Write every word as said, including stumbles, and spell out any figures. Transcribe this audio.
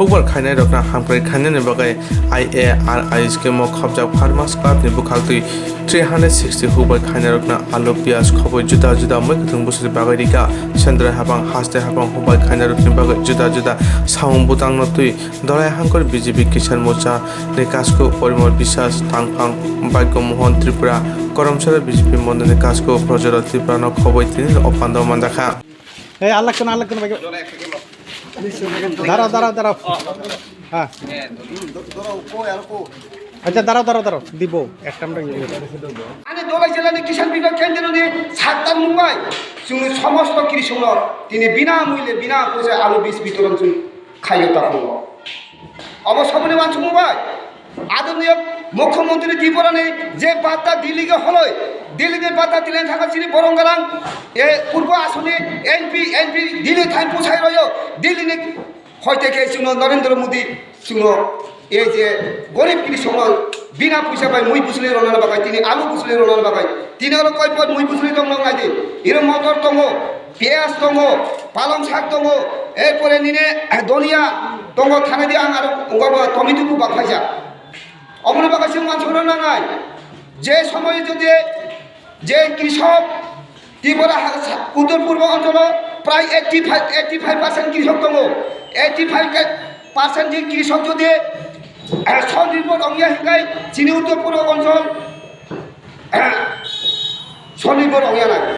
Hukbar khainairokno hamkrai khainani bagwi I A R I scheme-o khopjak Farmers Club-ni bwkhaktwi three hundred sixty hukbar khainairokno alu, piyaj, khoboi juda juda mwkhwtwng bwswrwini bagwi rikha. Sendrai hapang, haste hapang hukbar khainairokni bagwi juda juda samung bwtangno twi Dhalai Hangkhor B J P Kisan Morcha ni Kasko Porimol Biswas, Tangphang Bhagya Mohan Tripura, Karamsara B J P Mondolni Kasko Projero Tripura no khoboi tini o pando manjakha. Ei, alak kena, alak kena, bagi. Darao, darao, darao. Ha. Acha, darao, darao, darao. Dibo, ekta mrang. Ani Dhalai jilani Kisan Bikash Kendroni saktar mungbai, chwngni somosto kirisokno tini bina muile, bina poisa alu, bij bitoron chwng khaio takhungo. Obo soboni wansukmung bai, adorniyo Mukhyamantri Tripurani je batta Delhi ge holoi, Delhi ni batta tilen thangka chini borong garang, e purbo asoni M P, M P Delhi thaim pusai royo, Delhi ni hoite khe chwngno Narendra Modi chwngno e je gorib kiri songo bina puisa bai mui bwswlwi rwnani bagwi, tini alu bwswlwi rwnani bagwi, tini oro koi pot mui bwswlwi tongno nai di, iro motor tongo, piyaj tongo, palong sak tongo, erpore nini donia tongo, thana di ang aro wngkha bo tomato bo bakhaijak. Oboni bagwi chwng mansukna nangnai, je somoy jodi je krisok Tripura ha-, sa-, uttor purbo oncholo prai eighty five, eighty five percent krisok tongo, eighty five percent je krisok jodi, eh, sonirbhor ongya hinkai chini uttor purbo onchol, Sonirbhor ongya nai.